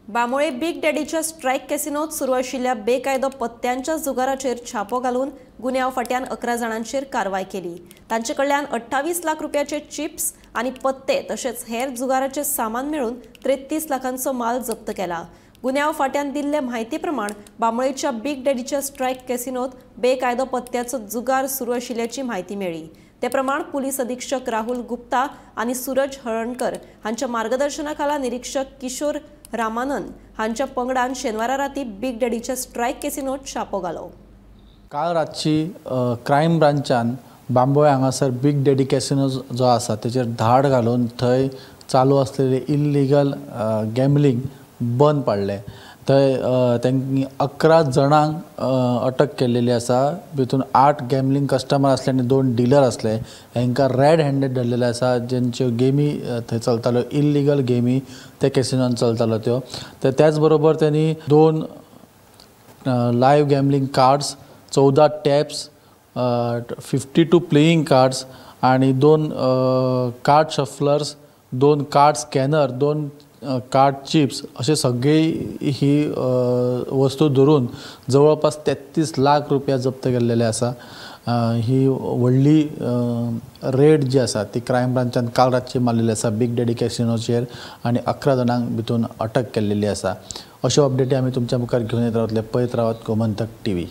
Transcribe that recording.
Bambolim big डॅडीच्या strike कॅसिनोत सुरू आशिल्ल्या बेकायदो पत्त्यांच्या जुगाराचेर छापो घालून गुन्यांव फाट्यान 11 जाणांचेर कारवाय केली. तांचे कडल्यान 28 लाख रुपयाचे चिप्स आनी पत्ते तशेंच हेर जुगाराचे सामान मेळून 33 लाखांचो माल जप्त केला. गुन्यांव फाट्यान दिल्ले म्हायती प्रमाण बांबोळेच्या बिग डॅडीच्या स्ट्रायक कॅसिनोत बेकायदो पत्त्याचो जुगार सुरू आशिल्ल्याची म्हायती मेळ्ळी. ते प्रमाण पुलीस अधीक्षक राहुल गुप्ता आनी सूरज हळणकर हांच्या मार्गदर्शनाखाला निरीक्षक किशोर रामानंद हांच्या पंगडान शेनवारा राती बिग डॅडीच्या स्ट्रायक कॅसिनोत छापो घालो. काल रातची क्रायम ब्रांचान बांबोळे हांगासर बिग डॅडी कॅसिनो जो आसा तेचेर धाड घालून थंय चालू आसलेले इल्लिगल गॅमलिंग बंद पाडलें. थंय तांणी 11 जाणांक अटक केल्लेली आसा. भितून 8 गॅमलिंग कस्टमर आसले आनी 2 डिलर आसले. हांकां रेड हँडेड धरलेले आसा, जेंच्यो गेमी थंय चलताल्यो, इल्लिगल गेमी त्या कॅसिनोन चलताल्यो त्यो. तर त्याच बरोबर त्यांनी 2 live gambling cards, 14 taps, 52 playing cards आनी 2 card shufflers, 2 card scanner, 2 card chips असे सगळे ही वस्तू धरून जवळपास 33 लाख रुपया जप्त केल्लेले आसा. ही व्हडली रेड जी आसा ती क्रायम ब्रांचान काल रातची मारलेली आसा बिग डॅडी कॅसिनोचेर आनी 11 जाणांक भितून अटक केल्लेली आसा. अश्यो अपडेटी आमी तुमच्या मुखार घेवन येत रावतले. पळयत रावात गोमंतक टीव्ही.